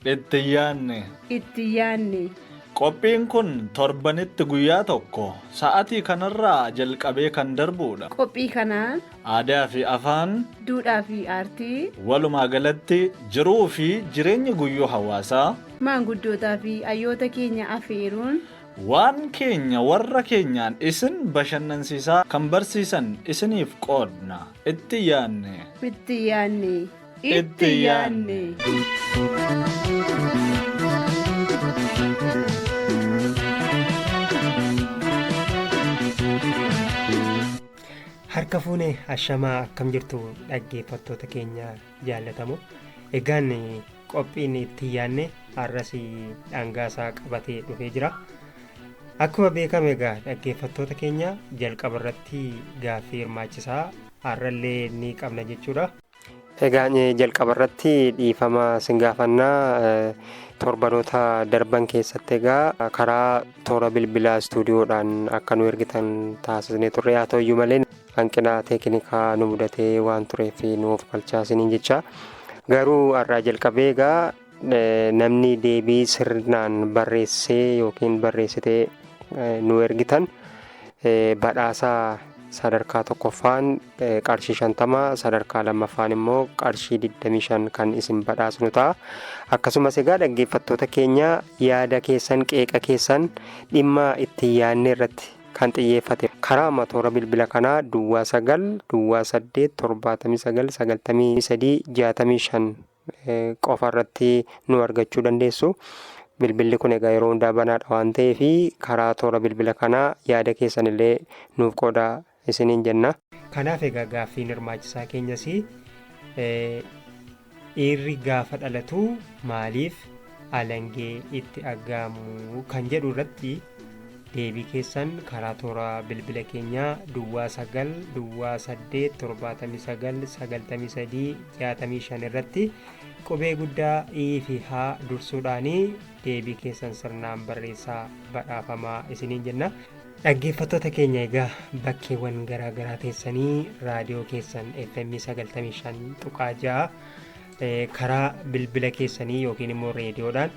Itti yaadne. Itti yaadne. Qophiin kun torbanitti guyyaa tokko sa'atii kanarraa jalqabee kan darbudha. Qophii kanaan Aadaa fi afaan, duudhaa fi aartii, walumaa galatti jiruu fi jireenya guyyuu hawaasaa maanguddootaa fi hayyoota keenya afeeruun waan keenya warra keenyaan isin bashannansiisaa kan barsiisan isiniif qoodna. Itti yaadne. Itti yaadne. Itti yaadne. Harka fuunee, ashamaa, akkam jirtu dhaggeeffattoota keenya jaallatamoo? Egaan qophiin itti yaadne har'as dhangaasaa qabatee dhufee jira. Akkuma beekame egaa, dhaggeeffattoota keenya, jalqaba irratti gaaffii hirmaachisaa har'allee ni qabna jechuudha. Egaa jalqaba irratti dhiifama sin gaafannaa. Torbanoota darban keessatti egaa karaa toora bilbilaa istuudiyoodhaan akka nu ergitan taasisnee turre. Haa ta'uyyuu malee, hanqina teeknikaa nu mudatee waan tureef nuuf galchaa isiniin jecha. Garuu har'aa jalqabee egaa namni deebii sirnaan barreessee yookiin barreessitee nu ergitan badhaasa sadarkaa tokkoffaan qarshii 50, sadarkaa lammaffaan immoo qarshii 25 kan isin badhaasnu ta'a. Akkasumas egaa, dhaggeeffattoota keenya, yaada keessan, qeeqa keessan dhimma itti yaadne irratti kan xiyyeeffate karaa toora bilbila kanaa 09 08 79 93 65 qofa irratti nu argachuu dandeessu. Bilbilli kun egaa yeroo hundaa banaadha waan ta'eef, karaa toora bilbila kanaa yaada keessan illee nuuf qoodaa isiniin jenna. Kanaaf egaa gaaffiin hirmaachisaa keenyas, dhiirri gaafa dhalatu maaliif alangee itti aggaamu kan jedhu irratti deebii keessan karaa toora bilbila keenyaa 09 08 79 93 65 irratti qubee guddaa I fi H dursuudhaanii deebii keessan sirnaan barreessaa, badhaafamaa isiniin jenna. Dhaggeeffattoota keenya, egaa bakkeewwan garaa garaa teessanii raadiyoo keessan FM 95.6 karaa bilbila keessanii yookiin immoo reediyoodhaan,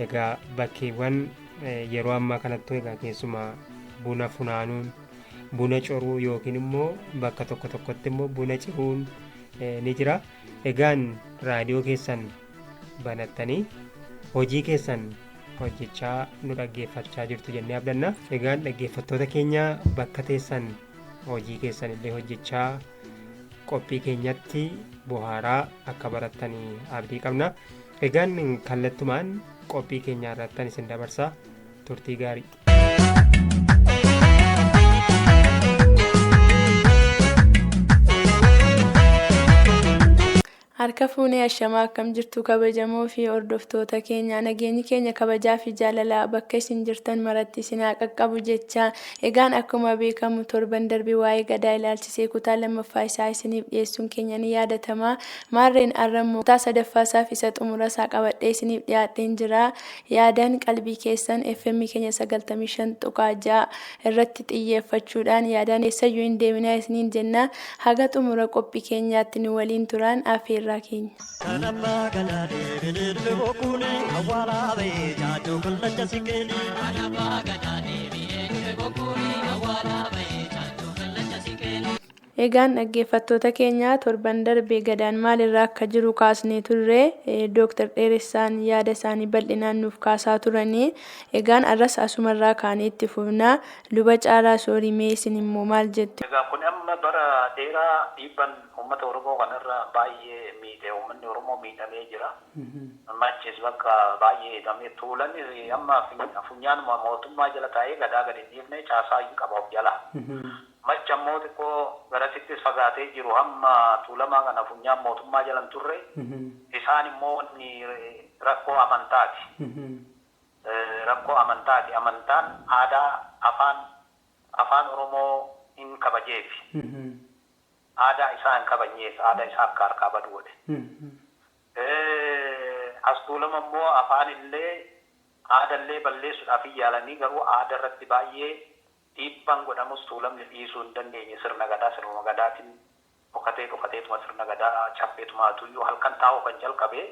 egaa bakkeewwan yeroo ammaa kanattu egaa keessumaa buna funaanuun, buna coruu yookiin immoo bakka tokko tokkotti immoo buna ciruun ni jira. Egaan raadiyoo keessan banattanii hojii keessan hojjechaa nu dhaggeeffachaa jirtu jennee abdanna. Egaan dhaggeeffattoota keenya, bakka teessan hojii keessan illee hojjechaa qophii keenyatti bohaaraa akka barattanii abdii qabna. Egaan kallattumaan qophii keenya irrattan isin dabarsaa, turtii gaarii. Harka fuunee, ashamaa, akkam jirtu kabajamoo fi hordoftoota keenya? Nageenyi keenya kabajaa fi jaalalaa bakka isin jirtan maratti isin haa qaqqabu jecha, egaan akkuma beekamu torban darbe waa'ee Gadaa ilaalchisee kutaa lammaffaa isaa isiniif dhiyeessuun keenya ni yaadatama. Maarreen har'ammoo kutaa sadaffaa isaa fi isa xumura isaa qabadhee isiniif dhiyaadheen jira. Yaadan qalbii keessan FM keenya 95.6 irratti xiyyeeffachuudhaan yaadaan eessayyuu hin deeminaa isiniin jenna. Haga xumura qophii keenyaatti nu waliin turaan afeerraa keenya. Kan abbaa gadaa deebilee dhufe bokkuuni, awwaalaa ba'ee jaajoo kallacha siqeeni. Kan abbaa gadaa deebi'ee dhufe bokkuuni, awwaalaa ba'ee jaajoo kallacha siqeeni. Egaan dhaggeeffattoota keenya, torban darbe Gadaan maalirra akka jiru kaasnee turre. Dooktar Dheeressaan yaada isaanii bal'inaan nuuf kaasaa turanii. Egaan arras asumarraa kaanee itti fufna. Luba Caalaa Soorii, mee isin immoo maal jettu? Egaa kun amma bara dheeraa dhiibban uummata Oromoo kanarra baay'ee miidhe. Uummanni Oromoo miidhamee jira. Machis bakka baay'ee hidhamee, Tuulanis amma funyaanuma mootummaa jala taa'ee Gadaa gadi hin dhiifne, caasaa hin qaba of jala. Macha immoo xiqqoo garasittis fagaatee jiru, hamma Tuulamaa kana funyaan mootummaa jala hin turre. Isaan immoo wanni rakkoo amantaati. Rakkoo amantaati. Amantaan aadaa, afaan Oromoo hin kabajeefi. Aadaa isaa hin kabajneef, aadaa isaa akka harkaa badu godhe. As Tuulama immoo afaan illee aadallee balleessuudhaaf hin yaalanii, garuu aadaa irratti baay'ee Dhiibbaan godhamus Tuulamni dhiisuu hin dandeenye sirna gadaa sirnuma gadaatiin dhokatee dhokateetuma sirna gadaa caffeetumaatuyyuu halkan taa'uu kan jalqabe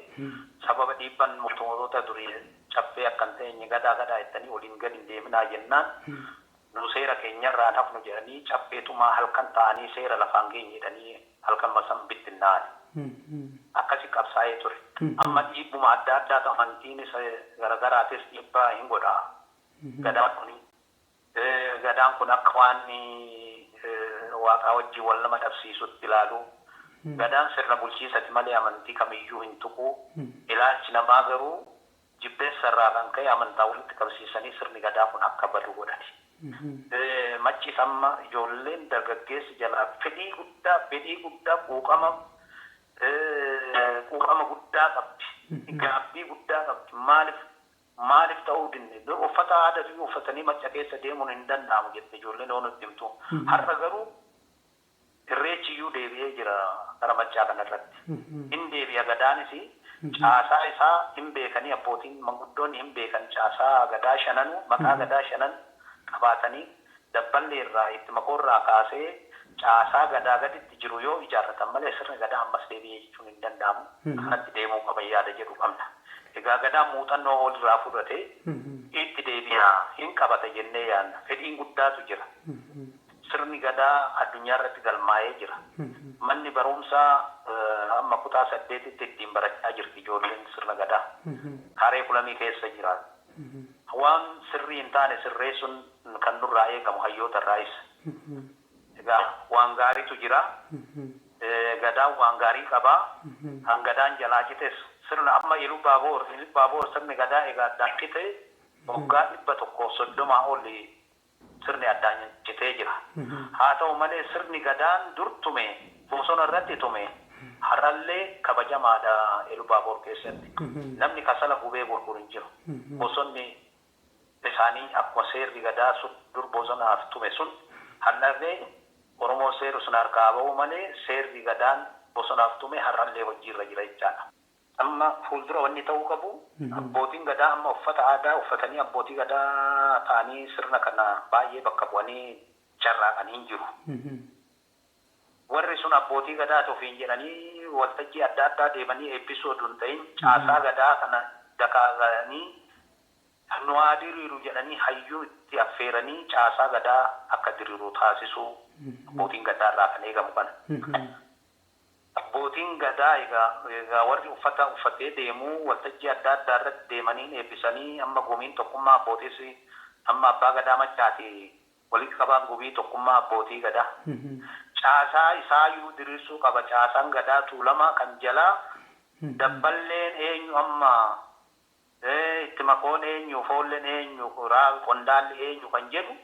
sababa dhiibbaan mootummoota durii caffee akka hin teenye gadaa gadaa jettanii oliin gadi hin deeminaa jennaan nu seera keenyarraa hafnu jedhanii caffeetumaa halkan taa'anii seera lafaan geenye jedhanii halkan masan bittinnaa'an. Akkasi qabsaa'ee ture. Amma dhiibbuma adda addaa amantiinis garaagaraatis dhiibbaa hin godha. Gadaan kun gadaan kun akka waan waaqaa wajjin wal nama dhabsiisutti ilaalu. Gadaan sirna bulchiisati malee amantii kamiyyuu hin tuqu. Ilaalchi namaa garuu jibbeessarraa kan ka'e amantaa walitti qabsiisanii sirni gadaa kun akka badu godhani. Machiis amma ijoolleen dargaggeessi jalaa fedhii guddaa quuqama guddaa qabdi. Gaabbii guddaa qabdi. Maaliif ta'uu dinne uffata aadaa uffatanii macca keessa deemuun hin danda'amu jette ijoolleen yoo nutti himtu. Har'a garuu irreechiyyuu deebi'ee jira gara maccaa kanarratti. Hin deebi'a gadaanis caasaa isaa hin beekanii abbootiin manguddoonni hin beekan caasaa gadaa shananuu maqaa gadaa shanan qabaatanii dabballee irraa itti makoorraa kaasee caasaa gadaa gaditti jiru yoo ijaarratan malee sirni gadaa ammas deebi'ee jechuun hin danda'amu. Kanatti deemuu qaban yaada jedhu qabna. Egaa gadaan muuxannoo walirraa fudhatee itti deebi'a hin qabata jennee yaadna. Fedhiin guddaatu jira. Sirni gadaa addunyaa irratti galmaa'ee jira. Manni barumsaa amma kutaa 8tti ittiin barachaa jirti ijoolleen sirna gadaa. Kaaree keessa jira. Waan sirrii hin taane sirreessuun kan nurraa eegamu hayyoota irraayis. Egaa waan gaariitu jira. Gadaan waan gaarii qabaa. Kan gadaan jalaa cites sirna amma Ilubaaboor sirni gadaa egaa addaan cite waggaa 130 ol sirni addaan citee jira. Haa ta'u malee sirni gadaan dur tume bosona irratti tume har'allee kabajamaadha Ilubaaboor keessatti. Namni kasala gubee gurguru hin jiru. Bosonni isaanii akkuma seerri gadaa sun dur bosonaaf tume sun har'allee Oromoo seeru sun harkaa ba'u malee seerri gadaan bosonaaf tume har'allee hojiirra jira jechaadha. Amma fuuldura wanni ta'uu qabu abbootiin gadaa amma uffata aadaa uffatanii abbootii gadaa ta'anii sirna kana baay'ee bakka bu'anii carraaqanii hin jiru. Warri sun abbootii gadaa ofiin jedhanii waltajjii adda addaa deemanii eebbisuu osoo hin ta'in caasaa gadaa kana dakaaganii nu haa diriiru jedhanii hayyuu itti affeeranii caasaa gadaa akka diriiru taasisuu abbootiin gadaa irraa kan eegamu kana. Abbootiin gadaa egaa warri uffata uffatee deemuu waltajjii adda addaa irratti deemanii eebbisanii amma gumiin tokkummaa abbootiis amma abbaa gadaa machaati walitti qabaan gumii tokkummaa abbootii gadaa. Caasaa isaayyuu diriirsuu qaba. Caasaan gadaa Tuulamaa kan jalaa dabballeen eenyu amma itti makoon eenyu foolleen eenyu qondaalli eenyu kan jedhu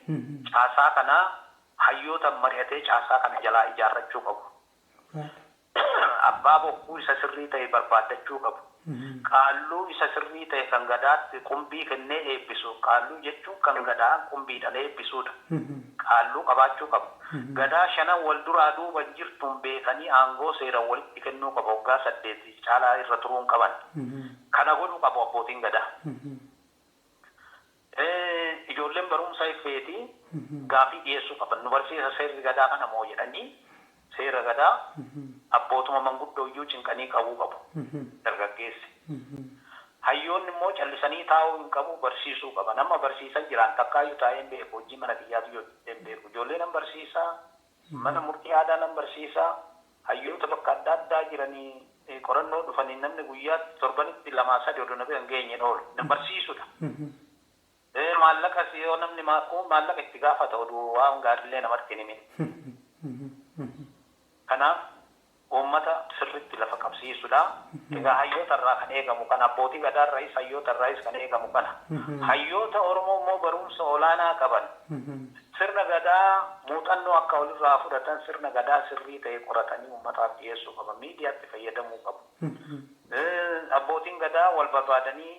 caasaa kana hayyoota mari'atee caasaa kana jalaa ijaarrachuu qabu. Abbaa bokkuu isa sirrii ta'e barbaaddachuu qabu. Qaalluu isa sirrii ta'e kan gadaatti qumbii kennee eebbisu. Qaalluu jechuun kan gadaa qumbiidhaan eebbisuudha. Qaalluu qabaachuu qabu. Gadaa shanan wal duraa duuban jirtuun beekanii aangoo seeraan walitti kennuu qabu. Waggaa 8 caalaa irra turuun qaban. Kana godhuu qabu abbootiin gadaa. Ijoolleen barumsa ifeetii gaafii dhiyeessuu qaban. Nu barsiisa seerri gadaa kana moo jedhanii seera gadaa abbootuma manguddoo iyyuu cinqanii qabuu qabu dargaggeessi. Hayyoonni immoo callisanii taa'uu hin qabu barsiisuu qaba. Nama barsiisan jiraan takkaayyuu taa'ee hin beeku hojii mana kiyyaatu hin beeku. Ijoollee nan barsiisaa, mana murtii aadaa nan barsiisaa, hayyoota bakka adda addaa jiranii qorannoo dhufanii namni guyyaa torbanitti 2 3 oduu na bira hin geenye oolu. Nan barsiisudha. Maallaqa yoo namni maallaqa itti gaafata oduu waan gaariillee namatti hin himin. Kanaaf uummata sirriitti lafa qabsiisudha. Egaa hayyoota irraa kan eegamu kana abbootii gadaa irraayis hayyoota irraayis kan eegamu kana. Hayyoota Oromoo immoo barumsa olaanaa qaban sirna gadaa muuxannoo akka walirraa fudhatan sirna gadaa sirrii ta'e qoratanii uummataaf dhiyeessuu qaban miidiyaatti fayyadamuu qabu. Abbootiin gadaa wal barbaadanii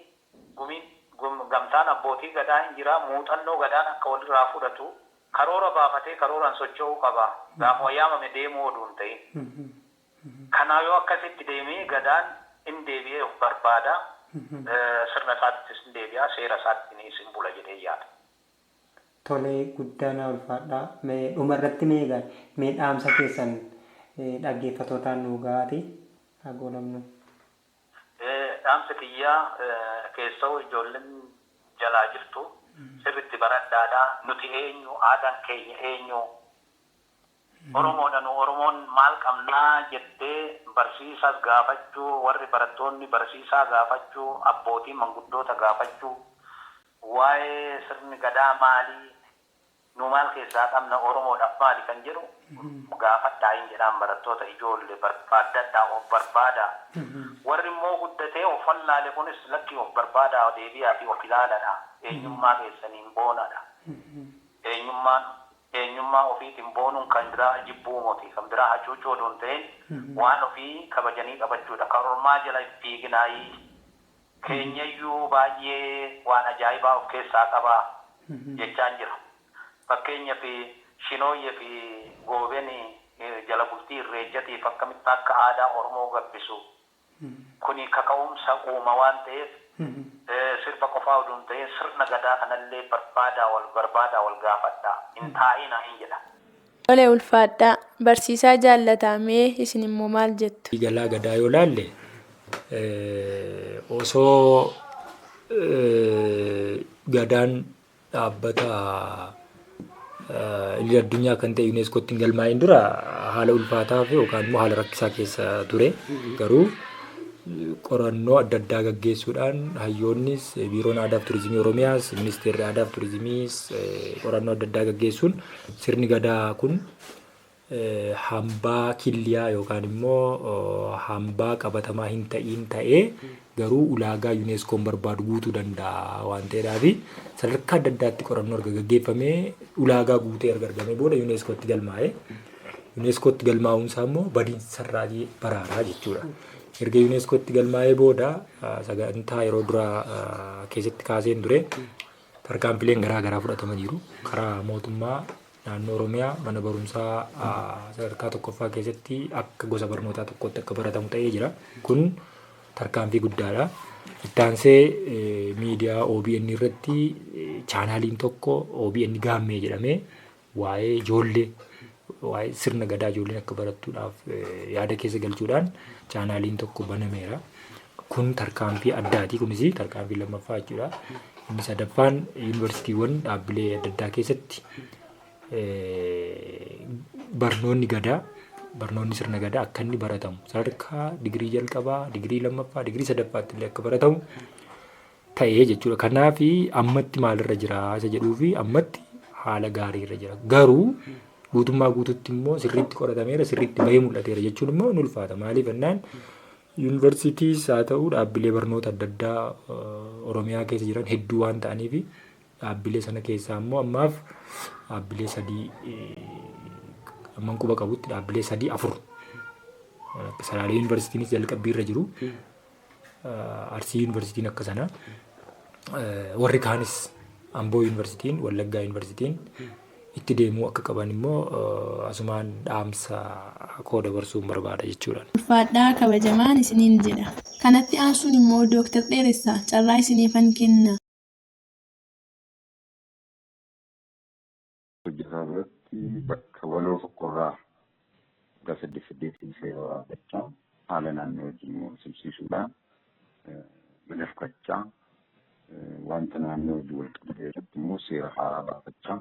gamtaan abbootii gadaa hin jira muuxannoo gadaan akka walirraa fudhatu karoora baafatee karooraan socho'uu qaba. Gaafa yaamame deemuu oduu hin ta'in. Kanaaf yoo akkasitti deemee gadaan hin deebi'ee of barbaada. Sirna isaattis hin deebi'a, seera isaattis hin bula jedhee yaada. Tolee, guddaa na ulfaadhaa. Mee dhumarratti mee egaa mee dhaamsa keessan dhaggeeffattootaan nuu gahaati haa goolabnu. Dhaamsa kiyyaa keessoo ijoolleen jalaa jirtu sirriitti baradhaadhaa. Nuti eenyu? Aadaan keenya eenyu? Oromoodha. Nu Oromoon maal qabnaa jettee barsiisaas gaafachuu, warri barattoonni barsiisaa gaafachuu, abbootii manguddoota gaafachuu, waa'ee sirni gadaa maalii, nu maal keessaa qabna, Oromoodhaaf maali kan jedhu gaafadhaa hin jedhaan. Barattoota ijoollee barbaaddadhaa, of barbaadaa. Warri immoo guddatee of wallaale kunis lakkii, of barbaadaa, deebi'aa fi of ilaaladha. Eenyummaa keessaniin boonadha. Eenyummaan eenyummaa ofiitiin boonuun kan biraa jibbuu moti, kan biraa hacuucuu odoo hin ta'in waan ofii kabajanii qabachuudha. Kan ormaa jala fiiginaayii keenyayyuu baay'ee waan ajaa'ibaa of keessaa qaba jechaan jira. Fakkeenyaaf Shinooyyee fi Goobeen jala bultii Irreejjatiif akkamitti akka aadaa Oromoo gabbisu. Kuni kaka'umsa uuma waan ta'eef sirba qofaa odoo hin ta'in sirna gadaa kanallee barbaadaa, wal barbaadaa, wal gaafadhaa, hin taa'inaa hin jedha. Tole, ulfaadhaa. Barsiisaa Jaallataa, mee isin immoo maal jettu? Galaa gadaa yoo laalle, osoo gadaan dhaabbata idil addunyaa kan ta'e UNESCOtti hin galmaa'in dura haala ulfaataa fi yookaan immoo haala rakkisaa keessa ture. Garuu qorannoo adda addaa gaggeessuudhaan hayyoonnis, Biiroon Aadaa fi Turizimii Oromiyaas, Ministeerri Aadaa fi Turizimiis qorannoo adda addaa gaggeessuun sirni gadaa kun hambaa killiyaa yookaan immoo hambaa qabatamaa hin ta'iin ta'ee garuu ulaagaa UNESCOon barbaadu guutuu danda'a waan ta'eedhaaf sadarkaa adda addaatti qorannoo erga gaggeeffamee, ulaagaa guutee erga argamee booda UNESCOtti galmaa'e. UNESCOtti galmaa'uunsaa immoo badiinsarraa baraaraa jechuudha. Erga UNESCOtti galmaa'ee booda sagantaa yeroo duraa keessatti kaaseen ture tarkaanfileen garaa garaa fudhatamaniiru. Karaa mootummaa naannoo Oromiyaa mana barumsaa sadarkaa tokkoffaa keessatti akka gosa barnootaa tokkotti akka baratamu ta'ee jira. Kun tarkaanfii guddaadha. Itti aansee miidiyaa OBN irratti chaanaaliin tokko OBN Gaammee jedhamee waa'ee ijoollee, waa'ee sirna gadaa ijoolleen akka barattuudhaaf yaada keessa galchuudhaan chaanaaliin tokko banameera. Kun tarkaanfii addaati. Kunis tarkaanfii lammaffaa jechuudha. Inni sadaffaan yuunivarsiitiiwwan dhaabbilee adda addaa keessatti barnoonni gadaa, barnoonni sirna gadaa akka inni baratamu sadarkaa digirii jalqabaa, digirii lammaffaa, digirii sadaffaatti illee akka baratamu ta'ee jechuudha. Kanaaf ammatti maalirra jira isa jedhuu fi ammatti haala gaariirra jira. Garuu guutummaa guututti immoo sirriitti qoratameera, sirriitti bahee mul'ateera jechuun immoo ni ulfaata. Maaliif jennaan, yuunivarsiitiis haa ta'u dhaabbilee barnoota adda addaa Oromiyaa keessa jiran hedduu waan ta'aniif, dhaabbilee sana keessaa immoo ammaaf dhaabbilee sadii, amman quba qabutti dhaabbilee sadii afur, Salaalee Yuunivarsiitiinis jalqabbii irra jiru. Arsii Yuunivarsiitiin akka sana. Warri kaanis Amboo Yuunivarsiitiin, Wallaggaa Yuunivarsiitiin itti deemuu akka qaban immoo asumaan dhaamsa koo dabarsuun barbaada jechuudha. Ulfaadhaa, kabajamaan isiniin jedha. Kanatti aansuun immoo Dooktar Dheeressaa, carraa isiniifan kenna. Hojjetaa biratti bakka waloo tokkorraa waggaa saddeet saddeetiin seera baafachaa, haala naannoo wajjin wal simsiisuudhaan madaqfachaa, wanta naannoo wajjin wal qabate irratti immoo seera haaraa baafachaa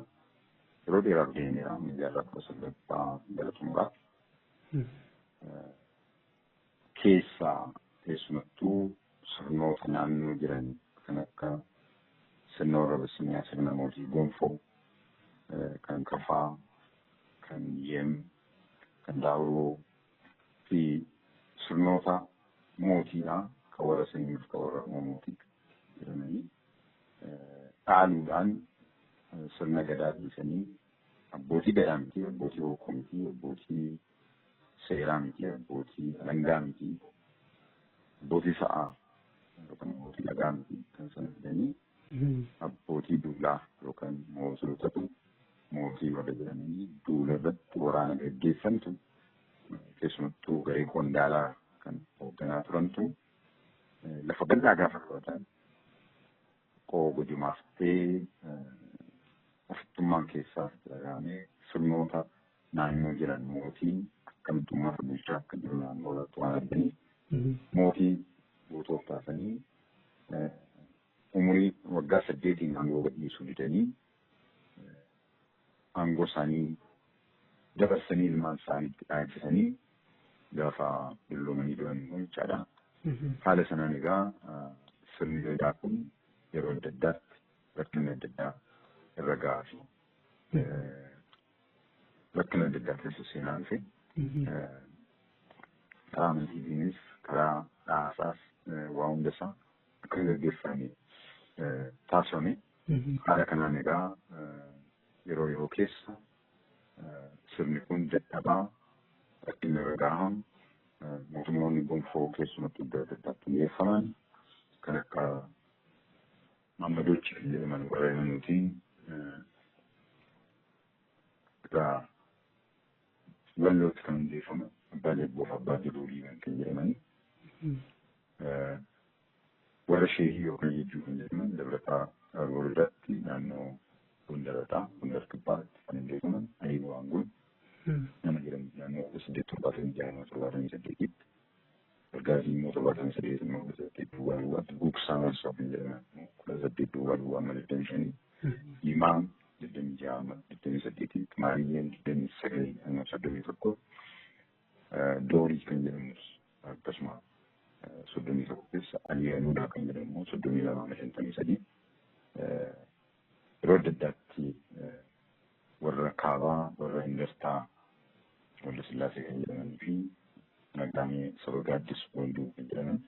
yeroo dheeraaf deemeera, jaarraa 19ffaa gara xumuraatti. Keessaa keessumattuu sirnoota naannoo jiran kan akka sirna warra Abisiiniyaa, sirna mootii gonfoo, kan Kafaa, kan Yem, kan Daawuroo fi sirnoota mootiidha kan warra Sanyii fi kan warra Oromootii jedhamanii dhaaluudhaan sirna gadaa dhiisanii abbootii gadaa miti, abbootii hokkoo miti, abbootii seeraa miti, abbootii alangaa miti, abbootii sa'aa yookaan abbootii dhagaa miti, kan sana fidanii abbootii duulaa yookaan moototatu, mootii warra jedhamanii duula irratti waraana gaggeessantu, keessumattuu garee qondaalaa kan hoogganaa turantu lafa bal'aa gaafa qabatan qoo gojumaaftee. Ofittummaan keessaa dhaga'amee sirnoota naannoo jiran mootiin akkamitti uummata bulchaa akka jiru naannoo irratti waan arganiif mootii guutuu of taasanii umurii waggaa 8 aangoo gadhiisuu didanii aangoo isaanii dabarsanii ilmaan isaaniitti dhaabsisanii gaafa dulloomanii du'an immoo jechaadha. Haala sanaan egaa sirni gadaa kun yeroo adda addaatti rakkinni adda addaa irra gahaa fi rakkina adda addaa keessa seenaa dhufe. Karaa amantiitiinis karaa dhaasaas waa hundasaa akka gaggeeffame taasifame. Haala kanaan egaa yeroo yeroo keessa sirni kun dadhabaa rakkinni irra gahamu mootummoonni gonfoo keessumattuu iddoo adda addaatti hundeeffaman kan akka Maammadochi kan jedhaman warra Yemanuutiin irraa Wallootti kan hundeeffaman Abbaa Jabboo fi Abbaa Jiruu Liiban kan jedhaman warra Sheehii yookaan Yejjuu kan jedhaman dabalataa Boordaatti naannoo Gondarataa Gondar Kibbaatti kan hundeeffaman Alii Waanguun nama jedhamu naannoo 1876 78tti Ergaasii immoo 78 immoo 18 duwwaa duwwaatti Gugsaa Marsoo kan jedhaman 18 duwwaa duwwaa amma 25 Imaam 26 amma 28tti Maariyyeen 29 amma 31 Doorii kan jedhamus akkasuma 31 keessa Alii Aluulaa kan jedhamu immoo 32 amma 53 yeroo adda addaatti warra kaabaa warra Indartaa Walda Sillaasee kan jedhamanii fi Naggaamee saba Gaaddis Walduu kan jedhaman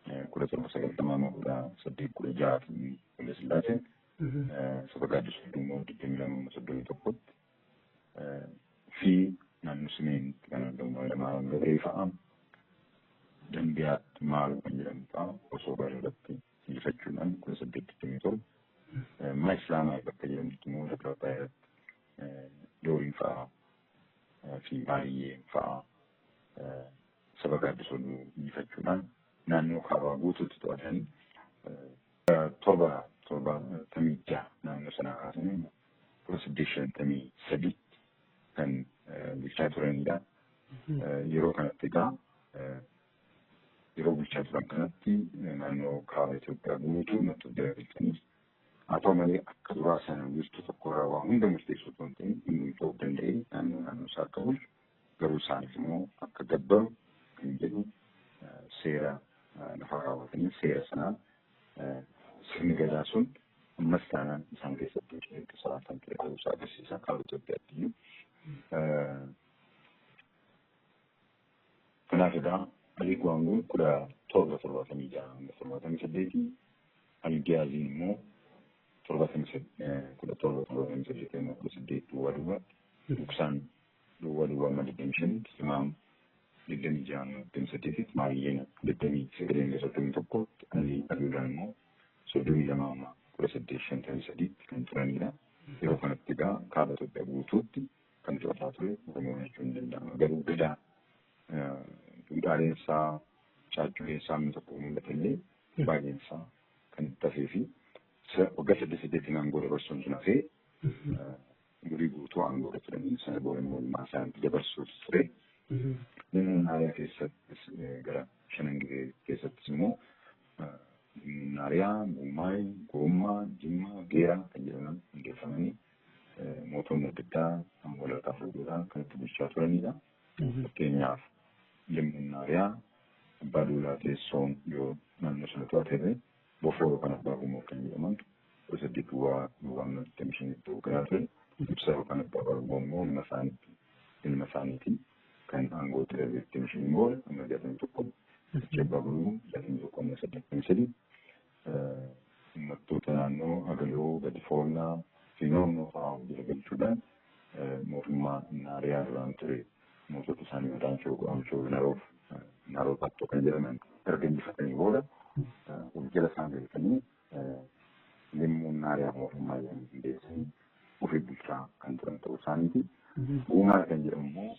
1790 amma 1816 Walda Sillaaseen saba Gaaddis Walduu immoo 22 amma 31tti fi naannoo Simeenitti kan argamu Hayilamaariyaam Gabree fa'a Dambiyaatti Maaloo kan jedhamu fa'a osoo irratti injifachuudhaan 1827 mana Islaamaa bakka jedhamutti immoo Dabra Abbaay irratti Dooriin fa'a fi Maariyyeen fa'a saba Gaaddis Walduu injifachuudhaan naannoo kaabaa guutuutti to'atanii 776 naannoo sanaa kaasanii 1853 kan bulchaa turanidha. Yeroo kanatti egaa yeroo bulchaa turan kanatti naannoo kaaba Itoophiyaa guutuu natti garagalchanii haa ta'u malee akka duraa sana wiirtuu tokko irraa waa hunda murteessuu otoo hin ta'in inni ta'uu danda'e naannoo naannoo isaa akka bulchu garuu isaaniif immoo akka gabbaru kan jedhu seera lafa kaawwatanii seera sanaan sirni gadaa sun ammas taanaan isaan keessatti calaqqisiisaa kan ture ta'uu isaa agarsiisa kaaba Itoophiyaatti iyyuu. Kanaaf egaa Alii Gwaanguun 1776 hanga 78 Alii Giyaaziin immoo 1778 hanga 18 duwwaa duwwaa Duksaan duwwaa duwwaa amma 25 Himaam 26 hanga 28 Maariyyeen 29 hanga 31 Alii Aluulaan immoo 32 amma 1853 kan turanidha. Yeroo kanatti egaa kaaba Itoophiyaa guutuutti kan to'ataa ture Oromoo jechuun ni danda'ama. Garuu gadaa duudhaaleen isaa caacculeen isaa inni tokko mul'ate illee baay'een isaa kan itti hafee fi waggaa 8 8 aangoo dabarsuun sun hafee umurii guutuu aangoo irra turanii sana booda immoo ilmaan isaaniitti dabarsuuf ture. Naariyaa keessattis gara shanan gibee keessattis immoo Naariyaa, Gumaay, Goommaa, Jimmaa, Geeraa kan jedhaman hundeeffamanii mootonni adda addaa walharkaa fuudhuudhaan kan itti bulchaa turanidha. Fakkeenyaaf Limmuun Naariyaa Abbaa Duulaa teessoon yoo naannoo sana to'ate Bofoo yookaan Abbaa Gumoo kan jedhamantu 18 duwwaa duwwaa amma 25tti hoogganaa ture. Ibsaa yookaan Abbaa Bargoo immoo ilma isaaniitti ilma isaaniitiin kan aangootti darbe 25 booda amma 61 achi Abbaa Gurguu 61 amma 83 uummattoota naannoo Agaloo, Gadi Foolaa fi Noonnoo fa'aa of jala galchuudhaan mootummaa Naariyaa duraan ture mootota isaanii Madaanchoo, Go'amchoo, Naroof, Naroo Tattoo kan jedhaman erga injifatanii booda of jala isaan galchanii Limmuun Naariyaa mootummaa jedhamu hundeessanii ofii bulchaa kan turan ta'uu isaaniiti. Guumaa kan jedhamu immoo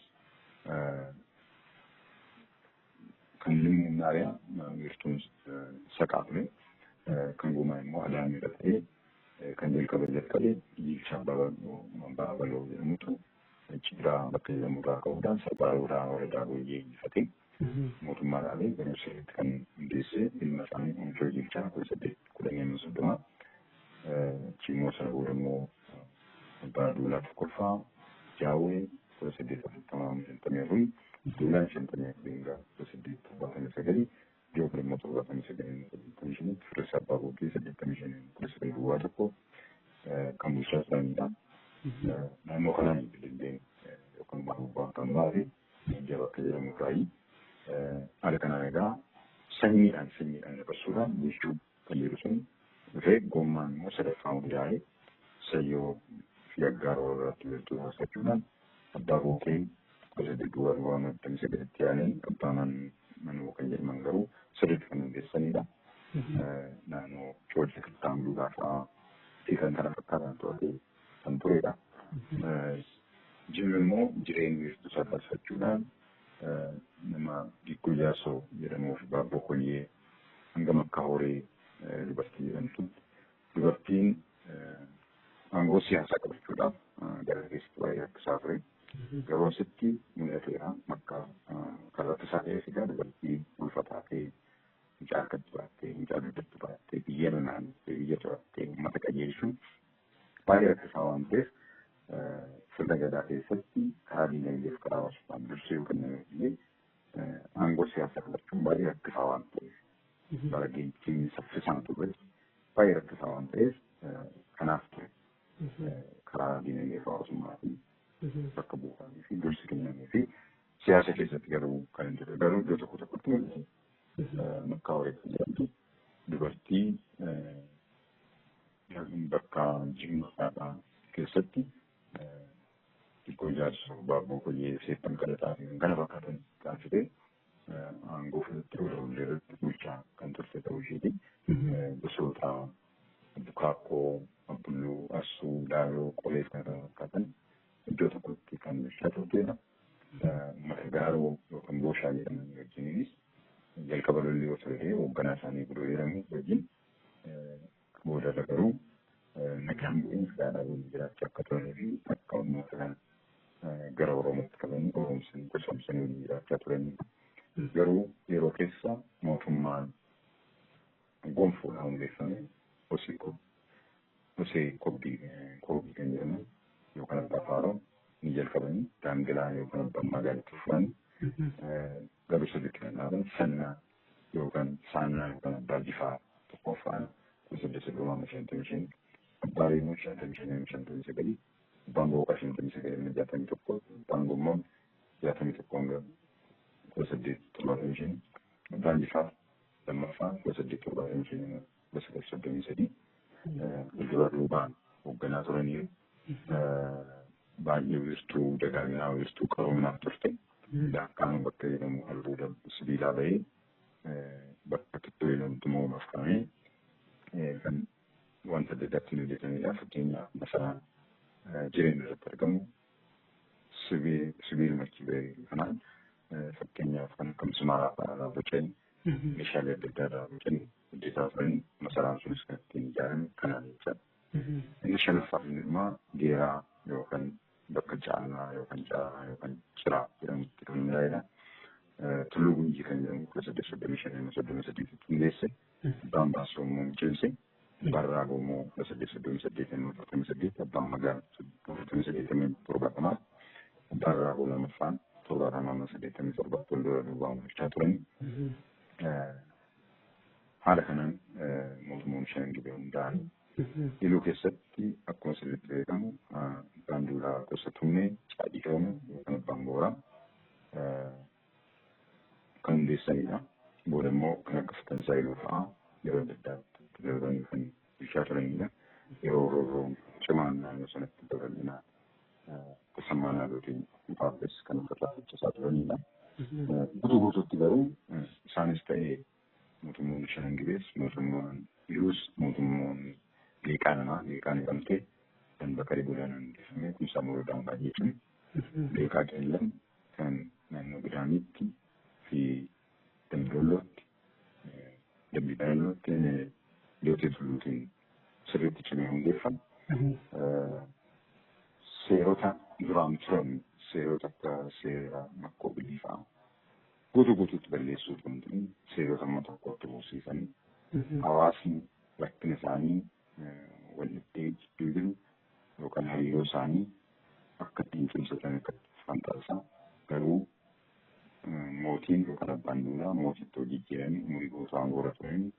kan Limmuun Naariyaa wiirtuun saqaa ture. Kan Guumaa immoo Adaamii irra ta'ee Kan jalqabe Jiilchaa Abbaa Baloo jedhamutu Ciiraa bakka jedhamurraa ka'uudhaan Sabbaaruudhaa Waradaa Gooyyee injifatee mootummaa dhaabee garuu sirriitti kan hundeessee ilma isaanii Oomishoo Jiilchaa 1810 30. Chimoo sana booda immoo Abbaa Duulaa tokkoffaa Jaawwee 1840 54, Duulaan 54 hanga 1879, Joobir immoo 79 85tti, Firreessaa Abbaa Bookee 85 1901 kan bulchaa turanidha. Naannoo kanaan bililleen yookaan baabubaa kan baate Leenjaa bakka jedhamu irraayi. Haala kanaan egaa sanyiidhaan dabarsuudhaan bulchuu kan jedhu sun dhufee gommaan immoo sadaffaa hundaa'ee Sayyoo fi Aggaaroo irratti loltuu taasifachuudhaan Abbaa Bookee 1800 00 89tti aanee Abbaa Manuu kan jedhaman garuu sirriitti kan hundeessanidha. Naannoo Coolcha Kittaamduudhaa fa'aa fi kan kana fakkaatan to'atee kan turedha. Jimmi immoo jireenya wiirtuu isaa taasifachuudhaan nama Dikkoo Jaarsoo jedhamuu fi Baabboo Koyyee hanga Makkaa Horee dubartii jedhamtu. Dubartiin aangoo siyaasaa qabachuudhaaf gara keessatti baay'ee rakkisaa ture. Garuu asitti mul'ateera makka kan rakkisaa ta'e egaa dubartii ulfataa ta'e mucaa harkatti baattee, mucaa dugdatti baattee, biyya naannoottee, biyya to'attee uummata qajeelchuun baay'ee rakkisaa waan ta'eef sirna gadaa keessatti karaa diinagdee fi karaa hawaasummaan dursee yoo kenname illee aangoo siyaasaa qabachuun baay'ee rakkisaa waan ta'eef bara geejjibni saffisaan turretti baay'ee rakkisaa waan ta'eef kanaaf ture karaa diinagdee fi hawaasummaatiin bakka buufamee fi dursi kennamee fi siyaasa keessatti garuu kan hin jirre garuu iddoo tokko tokkotti mul'atu. Makkaa Horii kan jedhamtu dubartii bakka Jimmaa keessatti xiqqoo Jaarsoo Baabboo Koyyee Seeppan Qalaxaa fi kan kana fakkaatan taasisee aangoo fudhattee Walawullee irratti bulchaa kan turte ta'uu isheeti. Gosoota Bukaakkoo, Abbulluu, Assuu, Laaloo, Qolee fi kan kana fakkaatan iddoo tokkotti kan bulchaa turtedha. Uummata Gaaroo yookaan Booshaa jedhaman wajjiniinis jalqaba lolli yoo ture hoogganaa isaanii Gudoo jedhamu wajjin boodarra garuu nagaan bu'iinsa gaadhaa waliin jiraachaa akka turanii fi akka uummata kana gara Oromootti qabanii Oromsanii gosoomsanii waliin jiraachaa turanidha. Garuu yeroo keessa mootummaan gonfoodhaan hundeeffame Hosee Kobbii kan jedhaman yookaan Abbaa Faaroo ni jalqabanii Daangilaa yookaan Abbaa Magaalitti fufan garuu sirriitti kan dhaaban Sannaa yookaan Saannaa yookaan Abbaa Jifaa tokkoffaan 1835, Abbaa Reemuu 55 59, Abbaan Booqaa 59 61, Abbaan Gommoon 61 hanga 1875, Abbaan Jifaar lammaffaan 1875 1933 walduraa duubaan hoogganaa turaniiru. Baay'ee wiirtuu dagaaginaa wiirtuu qaroominaaf turte. Daakkaan bakka jedhamu albuuda sibiilaa bahee bakka Tuttuu jedhamtu immoo mafkamee kan wanta adda addaatti hojjetamedha. Fakkeenyaaf masaraan jireenya irratti argamu sibiiluma achi bahee kanaan fakkeenyaaf kan akka mismaaraa fa'aa irraa bocanii meeshaalee adda addaa irraa bocanii hojjetaa turan masaraan sunis kan ittiin ijaarame kanaan jechaadha. Inni shanaffaa fi dhumaa Geeraa yookaan bakka Caalaa yookaan Caalaa yookaan Ciraa jedhamutti kan hundaa'edha. Tulluu Gunjii kan jedhamu 1835 38tti hundeesse. Abbaan Baasoo immoo cimse. Abbaan Raagoo immoo 1838 48, Abbaan Magaal 48 70, Abbaan Raagoo lammaffaan 70 87 fuuldura duubaan bulchaa turan. Haala kanaan mootummoonni shanan Gibee hundaa'an. Iluu keessatti akkuma sirriitti beekamu Abbaan Duulaa gosa Tummee Caadhii Oromoo yookaan Abbaan Booraa kan hundeessanidha. Booda immoo kan akka Fatansaa Iluu fa'aa yeroo adda addaatti darbanii kan bulchaa turanidha. Yeroo roorroon cimaan naannoo sanatti babal'ina Tasammaa Naadootiin dhufaafis kan ofirraa faccisaa turanidha. Guutuu guutuutti garuu isaanis ta'ee mootummoonni shanan Gibees, mootummaan Iluus, mootummoonni Leeqaa namaa Leeqaan jedhamtee kan Bakaree Godaanaan hundeeffame Kumsaa Moroodaan baay'ee cimu. Leeqaa Qeellam kan naannoo Gidaamiitti fi Dambidollootti Dambidollootti Dootee Tulluutiin sirriitti cimee hundeeffame. Seerota duraan turan, seerota akka seera makkoo bilii fa'aa guutuu guutuutti balleessuu osoo hin ta'in, seerota amma tokkotti buusiisanii, hawaasni rakkina isaanii wal dhibdee jidduu jiru yookaan hariiroo isaanii akka ittiin cimsatan akka itti fufan taasisaa. Garuu mootiin yookaan abbaan duulaa mootitti hojii jijjiiranii umurii guutuu aangoo irra turanii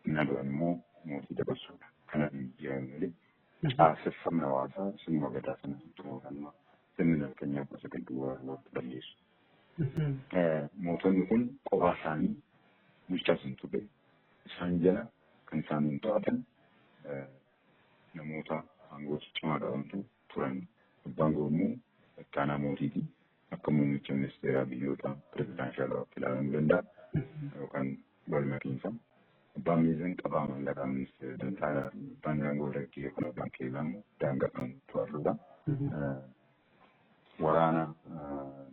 inni du'an immoo mootii dabarsuudha. Kana jijjiiran malee caaseffamni hawaasaa sirnuma gadaa sana xumurannaa sirni nafxanyaa 19 duwwaa duwwaatti balleessu. Mootonni kun kophaa isaanii bulchaa hin turre. Isaan jala kan isaaniin to'atan namoota aangoo ciccimaa qabantu turan. Abbaan Gurmuu itti aanaa mootiiti. Akka muummicha ministeeraa biyyoota pirezidaanshalaatti ilaalamuu danda'a yookaan walmakiinsa. Abbaan Miizan qabaa maallaqaa ministeera dantaalaa fi abbaan daangoo laggee yookaan abbaan keellaa immoo daangaa kan to'atudha. Waraana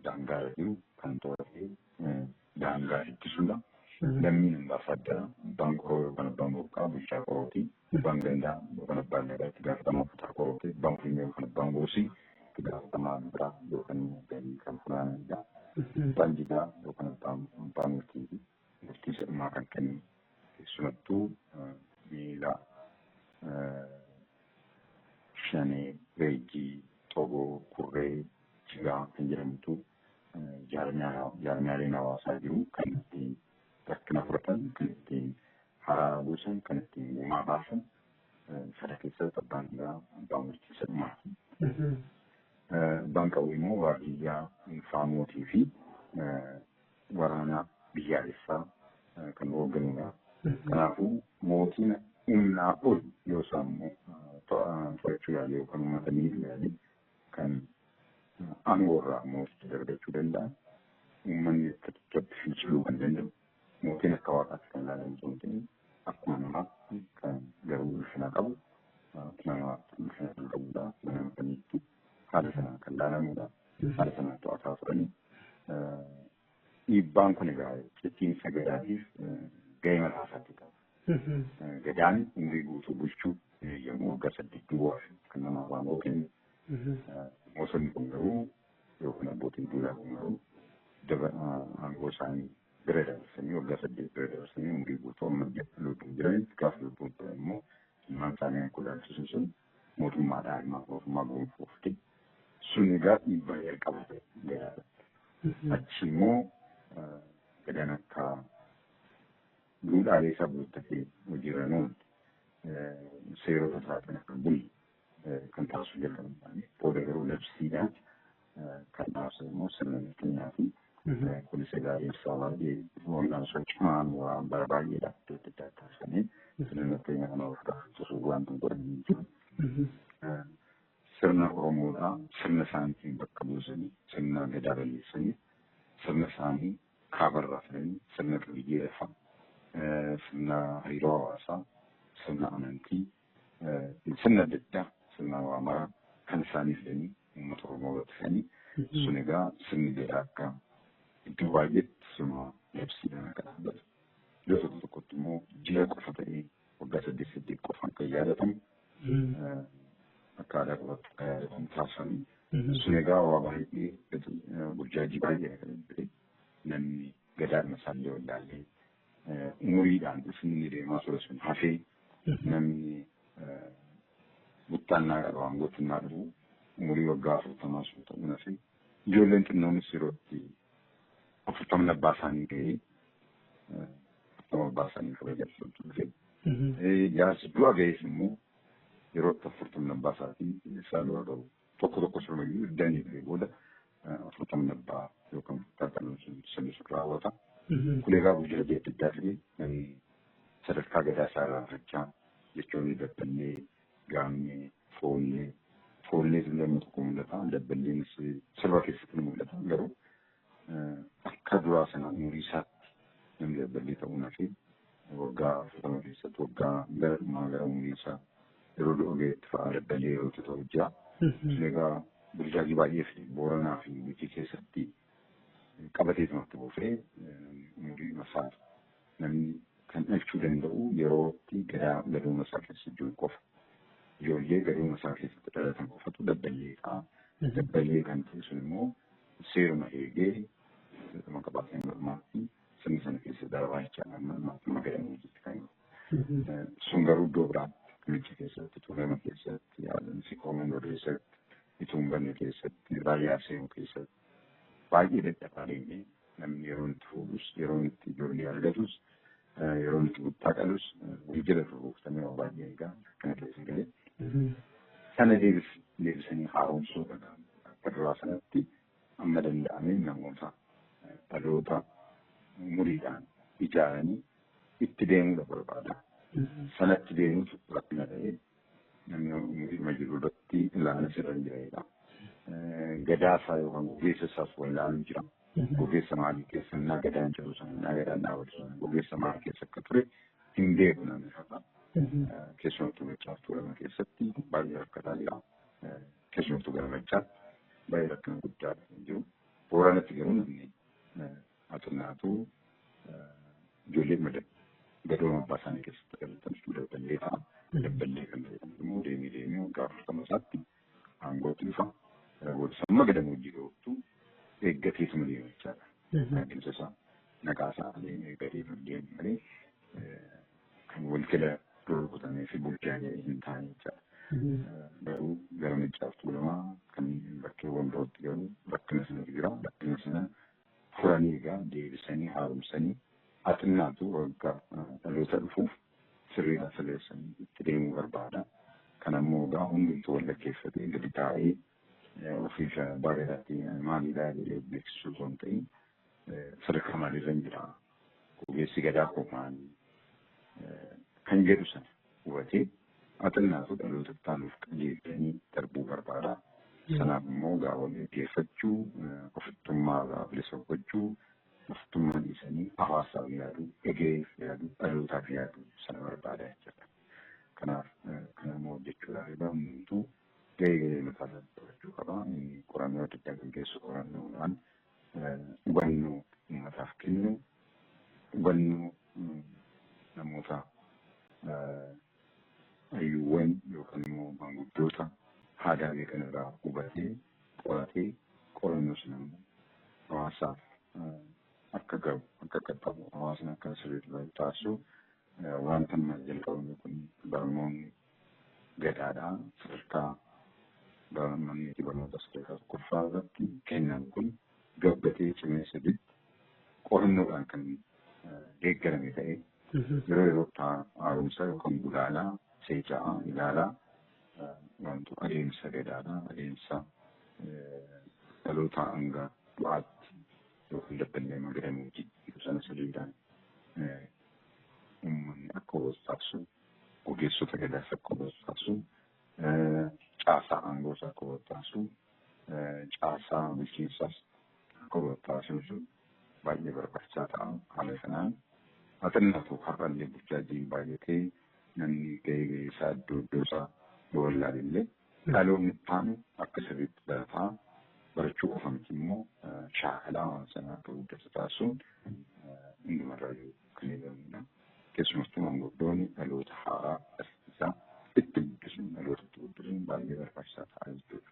daangaa irra jiru kan to'atee daangaa ittisudha. Lammiin ambaasaaddara, abbaan qoroo yookaan abbaan burqaa bulchaa qorooti. Abbaan gandaa yookaan abbaan lagaa itti gaafatamaa kutaa qorooti. Abbaan funyoo yookaan abbaan goosii itti gaafatamaa biraa yookaan galii kan funaananidha. Abbaan jigaa yookaan abbaan murtiiti. Murtii sirnaa kan kennu, keessumattuu miila shanee, reejjii, togoo, kurree, jigaa kan jedhamtu jaarmiyaaleen hawaasaa jiru kan ittiin rakkina furatan, kan ittiin haraara buusan, kan ittiin gumaa baasan sana keessatti abbaan gadaa abbaa murtii sirnaati. Abbaan qawwee immoo waardiyyaa dhuunfaa mootii fi waraana biyyaalessaa kan hoogganudha. Kanaafuu mootiin humnaa ol yoo isaan to'achuu yaale yookaan uummata miidhuu yaale kan aangoorraa mooticha darbachuu danda'an, uummanni akka itti finciluu kan danda'u, mootiin akka waaqaatti kan ilaalamu osoo hin ta'in akkuma namaatti kan garuu ulfina qabu, akkuma namaatti ulfina kan qabudha. Akkuma nama kamiitti haala sanaan kan ilaalamudha. Haala sanaan to'ataa turanii. Dhiibbaan kun egaa cicciinsa gadaatiif gahee mataa isaatii qaba. Gadaan umurii guutuu bulchuu yommuu waggaa 8 duwwaa kan namaaf aangoo kennu. Mootonni kun garuu yookaan abbootiin duulaa kun garuu aangoo isaanii bira dabarsanii, waggaa 8 bira dabarsanii, umurii guutuu amma lubbuun jiranitti, gaafa lubbuun turan immoo ilmaan isaanii aangoo dhaalchisuun sun mootummaadhaan ilmaan mootummaa gonfoo fide. Sun egaa dhiibbaa jalqaba ta'e gadaa irratti. Achi immoo gadaan akka duudhaalee isaa guuttatee hojiirra oolu, seerota isaatiin akka bulu kan taasisuu jalqaban isaanii. Booda garuu labsiidhaan kan dhaabsan immoo sirna nafxanyaati. Kunis egaa ibsaa baay'ee wal'aansoo cimaan waan bara baay'eedhaaf iddoo adda addaa taasifamee sirna nafxanyaa kana of gaafachiisuu waan godhan hin jiru. Sirna Oromoodhaa sirna isaaniitiin bakka buusanii, sirna gadaa balleessanii, sirna isaanii kaabarraa fidanii, sirna qabiyyee lafaa, sirna hariiroo hawaasaa, sirna amantii, sirna adda addaa, sirna waa maraa kan isaanii fidanii uummata Oromoo irratti fe'anii, sun egaa sirni gadaa akka iddoo baay'eetti suma labsiidhaan akka dhaabbatu, iddoo tokko tokkotti immoo ji'a qofa ta'ee waggaa 8 8 qofaan kan yaadatamu, akka aadaa qofaatti akka yaadatamu taasifamee, sun egaa waa baay'ee burjaajii baay'ee kan ta'e, namni gadaadhuma isaallee wallaallee umuriidhaan dhufni deemaa ture sun hafee, namni buttaannaa qaba aangootti dhufu umurii waggaa 40 sun ta'uu hafee, ijoolleen xinnoonis yeroo itti 40 abbaa isaanii ga'ee 40 abbaa isaanii kabajatu dhufe. Jaarsi du'a ga'ees immoo yeroo itti 40 abbaa isaatii isaa dura ga'u tokko tokko sirumayyuu iddaan dhufe booda 40 abbaa yookaan qal'oo sun sirni sun raawwata. Kun egaa burjaajii adda addaa fide. Namni sadarkaa gadaa isaa irraanfachaa, jechoonni dabballee, gaammee, foollee, foollee nama tokko mul'ata, dabballeenis sirba keessatti ni mul'ata, garuu akka duraa sana umurii isaatti namni dabballee ta'uu hafee waggaa 40 keessatti, waggaa gara dhumaa gara umurii isaa yeroo du'a ga'etti fa'aa dabballee yeroo ta'u jira. Sun egaa burjaajii baay'ee fide. Booranaa fi Gujii keessatti qabateetumatti buufee umurii masaa namni kan dhalchuu danda'u yeroo itti gadaa gadooma isaa keessa jiru qofa. Seeruma eegee jedhama qabaatee mormaatti sirna sana keessa darbaa jechaadha. Amma gadamoojiitti kan jiru. Sun garuu iddoo biraatti Gimicha keessatti, Tuulama keessatti, Alamsi Koomandoo keessatti, Ituun keessatti, Raayyaa Seemuu keessatti baay'ee dadhabaa deemee namni yeroo itti fuudhus, yeroo itti ijoollee argatus, yeroo itti buttaa qalus wal jala rurrukutamee waa baay'ee egaa kana keessa galee sana deebisanii haaromsuu akka duraa sanatti amma danda'amee namoota dhaloota umuriidhaan ijaaranii itti deemuudha barbaada. Sanatti deemuutu rakkina ta'ee namni umurii jiru irratti ilaala sirra hin jiranidha. Gadaa isaa yookaan gogeessa isaas wal ilaalu jira. Gogeessa maalii keessa innaa gadaan jiru sana innaa gadaan dhaabatu sana gogeessa maalii keessa akka ture hin beeku namni har'a. Keessumattuu Maccaaf Tuulama keessatti baay'ee rakkataa jira. Keessumattuu gara Maccaatti baay'ee rakkina guddaa kan jiru. Booranatti garuu namni haxinnaatu ijoollee gadooma abbaa isaanii keessatti dhalatan dabballee ta'a. Dabballee kan ta'e immoo deemee deemee waggaa 40 isaatti aangootti dhufa. Booda amma gadamoojjii ga'uttu eeggateetuma deema jechaadha. Adeemsa isaa naqaa isaa eeggateetuma deema malee kan wal jala rurrukutamee fi bulchaanee hin taane jechaadha. Garuu gara Maccaaf Tuulamaa kan bakkeewwan birootti garuu rakkina sanatu jira. Rakkina sana furanii egaa deebisanii haaromsanii haxinnaatu waggaa dhaloota dhufuuf sirriidhaan sirreessanii itti deemuu barbaada. Kana immoo egaa hundumtuu wal dhaggeeffatee gadi taa'ee ofiif bareedaatti maalidhaa jedhee beeksisuu osoo hin ta'in sadarkaa maaliirra hin jira. Gogeessi gadaa koo maali kan jedhu sana hubatee haxinnaatu dhaloota taanuuf qajeelchanii darbuu barbaada. Sanaaf immoo egaa wal dhaggeeffachuu, ofittummaa irraa bilisa gochuu, ofittummaa dhiisanii hawaasaaf yaaduu, egereef yaaduu, dhalootaaf yaaduu sana barbaada jechuudha. Kanaaf kana immoo hojjechuudhaaf egaa hundumtuu gahee gahee mataa isaa taphachuu qaba. Inni qorannoo adda addaa gaggeessu qorannoodhaan hubannoo uummataaf kennu, hubannoo namoota hayyuuwwan yookaan immoo maanguddoota aadaa beekan irraa hubatee qoratee qorannoo sana immoo hawaasaaf akka gahu akka qaqqabu hawaasni akka sirriitti baratu taasisu wanta amma jalqabame kun barnoonni gadaadha sadarkaa manneetii barnoota sadarkaa tokkoffaa irratti kennamu kun gabbatee cimee sirriitti qorannoodhaan kan deeggarame ta'ee yeroo yerootti haaromsa yookaan gulaalaa seeca'aa ilaalaa wantu adeemsa gadaadha adeemsa dhaloota hanga du'aatti yookaan dabballee magadamuuti sana sirriidhaan uummanni akka hubatu taasisu ogeessota gadaas akka hubatu taasisu caasaa aangoos akka hubatu taasisu caasaa bulchiinsaas akka hubatu taasisu baay'ee barbaachisaa ta'a. Haala kanaan haxinnaatu har'allee burjaajiin baay'atee namni gahee gahee isaa iddoo iddoo isaa yoo wallaalellee dhaloonni itti akka sirriitti barataa barachuu qofa miti immoo shaakalaa waan sana akka guddatu taasisuun hundumarraayyuu kan eegamudha. Keessumattuu maanguddoonni dhaloota haaraa barsiisaa itti guddisuun dhaloota itti guddisuun baay'ee barbaachisaa ta'a jechuudha.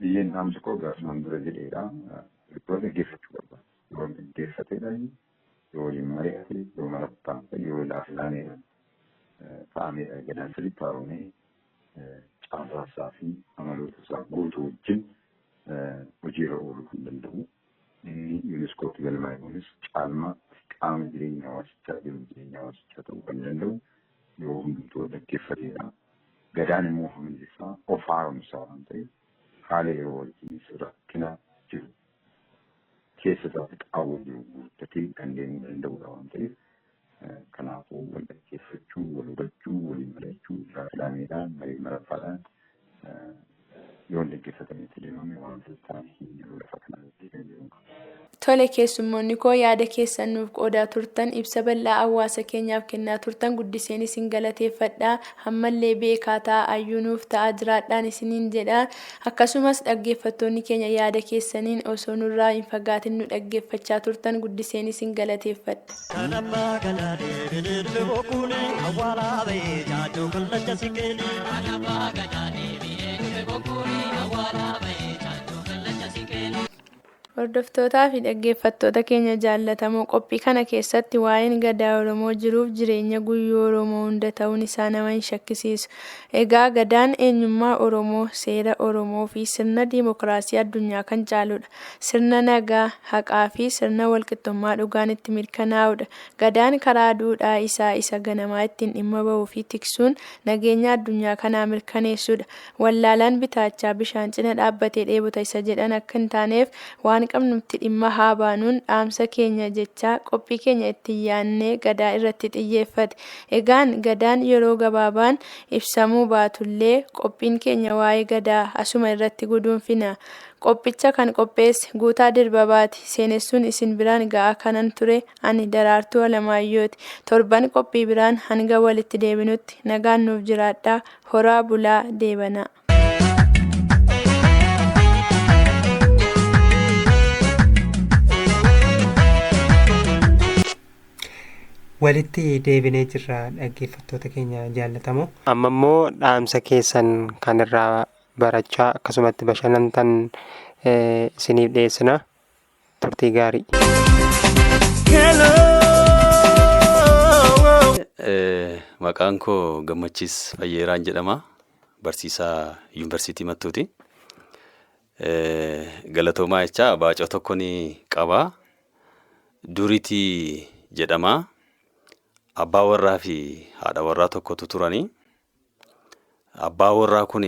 Biyyeen dhaamsa koo gaafnaan dura jedheedha. Yoo dhaggeeffachuu barbaada. Yoo dhaggeeffateedha yoo waliin mari'ate yoo marabbaa yoo ilaafilaamee ta'ameedha gadaan sirriitti haaromee caasaa isaa fi amaloota isaa guutuu wajjin hojiirra ooluu kan danda'u. Inni yuuniskootti galmaa'e kunis caalmaatti qaama jireenya hawaasichaa jiru jireenya hawaasichaa ta'uu kan danda'u yoo hundumtuu dhaggeeffateedha. Gadaan immoo hundi isaa of haaromsaa waan ta'eef haala yeroo wajjinis rakkina jiru keessa isaatti qaawwa jiru guuttatee kan deemuu danda'udha waan ta'eef kanaafuu wal dhaggeeffachuu, wal hubachuu, waliin mari'achuu, ilaafilameedhaan, marii maraffaadhaan yoo dhaggeeffatanitti deemame waan ta'an hin jiru lafa kanarratti kan jiru. Tole, keessummoonni koo yaada keessan nuuf qoodaa turtan, ibsa bal'aa hawaasa keenyaaf kennaa turtan guddiseen isin galateeffadha. Ammallee beekaa ta'a, hayyuu nuuf ta'a, jiraadhaan isiniin jedha. Akkasumas dhaggeeffattoonni keenya yaada keessaniin osoo nurraa hin fagaatin nu dhaggeeffachaa turtan guddiseen isin galateeffadha. Kan abbaa gadaa deebi'ee dhufe bokkuuni awwaalaa ba'ee jaajoo kallacha siqeeni. Kan abbaa gadaa deebi'ee dhufe bokkuuni awwaalaa ba'ee jaajoo kallacha siqeeni. Hordoftootaa fi dhaggeeffattoota keenya jaallatamoo, qophii kana keessatti waa'een Gadaa Oromoo jiruuf jireenya guyyuu Oromoo hunda ta'uun isaa nama hin shakkisiisu. Egaa Gadaan eenyummaa Oromoo, seera Oromoo fi sirna diimokiraasii addunyaa kan caaludha. Sirna nagaa, haqaa fi sirna walqixxummaa dhugaan itti mirkanaa'udha. Gadaan karaa duudhaa isaa isa ganamaa ittiin dhimma bahuu fi tiksuun nageenya addunyaa kanaa mirkaneessudha. Wallaalaan bitaachaa bishaan cina dhaabbatee dheebota isa jedhan akka hin taaneef waan qabnutti dhimma haa baanuun dhaamsa keenya jechaa qophii keenya itti yaannee Gadaa irratti xiyyeeffate. Egaan Gadaan yeroo gabaabaan ibsamuu baatullee qophiin keenya waa'ee Gadaa asuma irratti guduunfina. Qophicha kan qopheesse Guutaa Dirbabaati. Seenessuun isin biraan ga'aa kanan ture ani Daraartuu Alamaayyooti. Torban qophii biraan hanga walitti deebinutti nagaan nuuf jiraadhaa. Horaa bulaa deebanaa. Walitti deebinee jirra, dhaggeeffattoota keenya jaallatamoo. Amma immoo dhaamsa keessan kan irraa barachaa akkasumatti bashannantan isiniif dhiyeessina. Turtii gaarii. Maqaan koo Gammachiis Fayyeeraan jedhama. Barsiisaa Yuunivarsiitii Mattuuti. Galatoomaa jechaa baacoo tokko ni qaba. Duriitii jedhama. Abbaa warraa fi haadha warraa tokkotu turanii. Abbaa warraa kun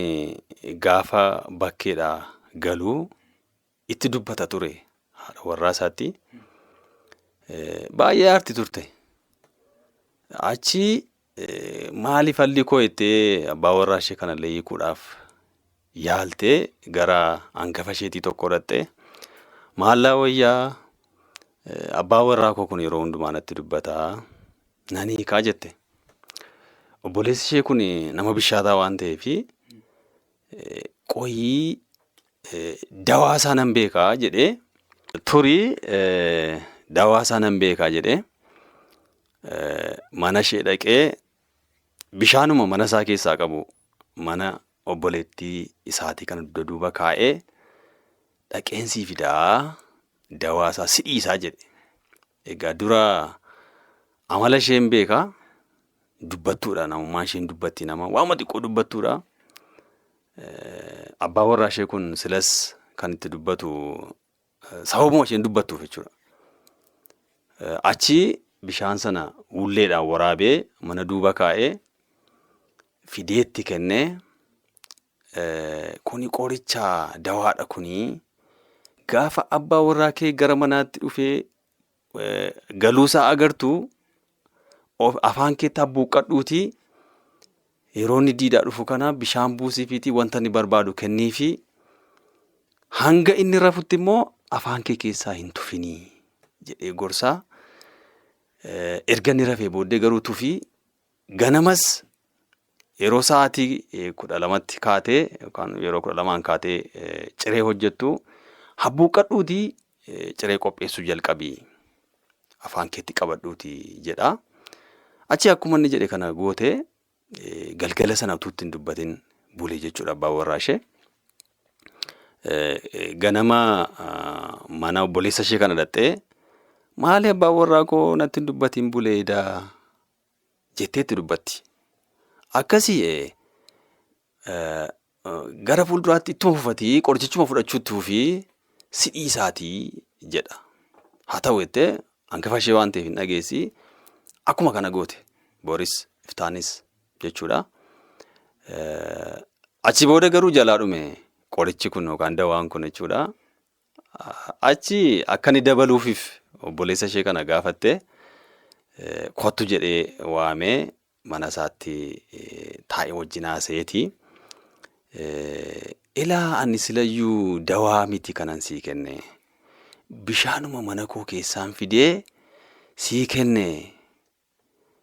gaafa bakkeedhaa galuu itti dubbata ture haadha warraa isaatti. Baay'ee aarti turte. Achi maaliif halli koo jettee abbaa warraa ishee kanallee hiikuudhaaf yaaltee gara hangafa isheetii tokko dhaqxee, "Maallaa wayyaa, abbaa warraa koo kun yeroo hundumaa natti dubbataa, nan hiikaa," jette. Obboleessi ishee kun nama bishaataa waan ta'eef, "Qoyii, dawaa isaa nan beekaa," jedhee, turii "dawaa isaa nan beekaa," jedhee mana ishee dhaqee bishaanuma mana isaa keessaa qabu mana obboleettii isaatii kana dugda duuba kaa'ee, "Dhaqeen sii fidaa, dawaa isaa si dhiisaa," jedhe. Egaa dura amala isheen beekaa, dubbattuudha, namummaan isheen dubbatti, nama waanuma xiqqoo dubbattuudha. Abbaa warraa ishee kun silas kan itti dubbatu sababuma isheen dubbattuuf jechuudha. Achi bishaan sana hulleedhaan waraabee mana duuba kaa'ee fideetti kennee, "Kuni qoricha dawaadha, kuni gaafa abbaa warraa kee gara manaatti dhufee galuusaa agartu afaan keetti habbuuqqadhuutii yeroo inni diidaa dhufu kana bishaan buusiifiitii wanta inni barbaadu kenniifi, hanga inni rafutti immoo afaan kee keessaa hin tufinii," jedhee gorsaa. "Erga inni rafee booddee garuu tufii, ganamas yeroo sa'aatii 12tti kaatee yookaan yeroo 12n kaatee ciree hojjettu habbuuqqadhuutii ciree qopheessuu jalqabii, afaan keetti qabadhuutii," jedha. Achi akkuma inni jedhe kana gootee galgala sana utuu itti hin dubbatin bulee jechuudha abbaan warraa ishee. Ganama mana obboleessa ishee kana dhaqxee, "Maali, abbaan warraa koo natti hin dubbatin buleedaa?" jetteetti dubbatti. "Akkasii, gara fuulduraatti ittuma fufatii qorichichuma fudhachuutti fufii, si dhiisaatii," jedha. "Haa ta'u," jettee, hangafa ishee waan ta'eef hin dhageessi. Akkuma kana goote, boris iftaanis jechuudha. Achi booda garuu jalaa dhume qorichi kun yookaan dawaan kun jechuudha. Achi akka inni dabaluufiif obboleessa ishee kana gaafatte, "Kottu," jedhee waamee mana isaatti taa'ee wajjin haasa'eeti. "Ilaa, ani silayyuu dawaa miti kanan sii kenne. Bishaanuma mana koo keessaan fidee sii kenne.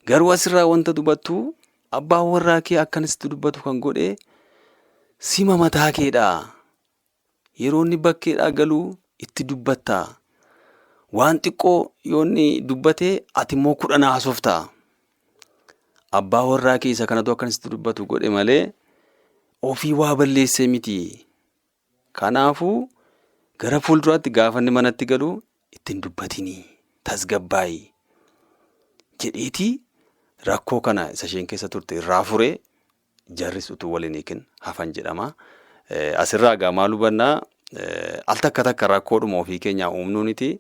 Garuu asirraa wanta dubattu, abbaan warraa kee akkanasitti dubbatu kan godhe sima mataa keedha. Yeroo inni bakkeedhaa galuu itti dubbatta. Waan xiqqoo yoo inni dubbate ati immoo 10 haasofta. Abbaa warraa kee isa kanatu akkanasitti dubbatu godhe malee ofii waa balleessee miti. Kanaafuu Gara fuulduraatti gaafa inni manatti galu ittiin dubbatinii tasgabbaayi jedheetii rakkoo kana isa isheen keessa turte irraa furee jarris utuu waliin hiikin hafan jedhama. Asirraa egaa maal hubannaa al takka takka rakkoodhuma ofii keenyaa uumnuuniti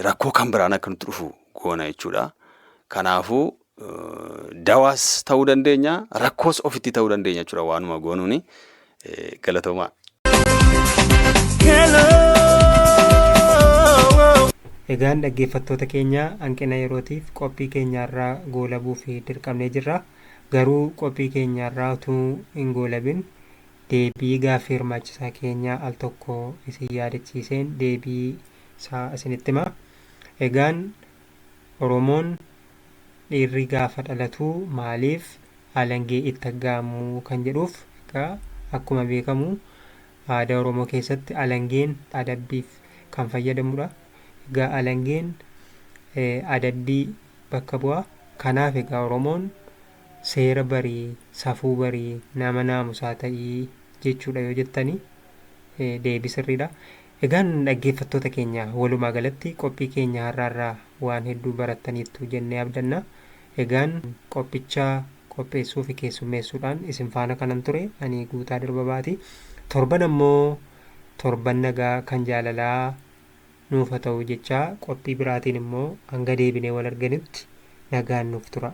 rakkoo kan biraan akka nutti dhufu goona jechuudha. Kanaafuu dawaas ta'uu dandeenya rakkoos ofitti ta'uu dandeenya jechuudha waanuma goonuuni galatoomaa. Egaan dhaggeeffattoota keenya hanqina yerootiif qophii keenyaarraa goolabuuf dirqamnee jirra. Garuu qophii keenyaarraa utuu hin goolabin deebii gaaffii hirmaachisaa keenyaa al tokko isin yaadachiiseen deebii isaa isinitti hima. Egaan Oromoon dhiirri gaafa dhalatu maaliif alangee itti aggaamuu kan jedhuuf egaa akkuma beekamu aadaa Oromoo keessatti alangeen adabbiif kan fayyadamudha. Egaa alangeen adabbii bakka bu'a. Kanaaf egaa Oromoon seera barii, safuu barii, nama naamusaa ta'ii jechuudha yoo jettanii deebii sirriidha. Egaan dhaggeeffattoota keenya walumaa galatti qophii keenya har'aarraa waan hedduu barattaniittu jennee abdanna. Egaan qophicha qopheessuu fi keessummeessuudhaan isin faana kanan ture ani Guutaa Dirbabaati. Torban ammoo torban nagaa kan jaalalaa nuuf haa ta'u jechaa qophii biraatiin immoo hanga deebinee wal arganitti nagaan nuuf tura.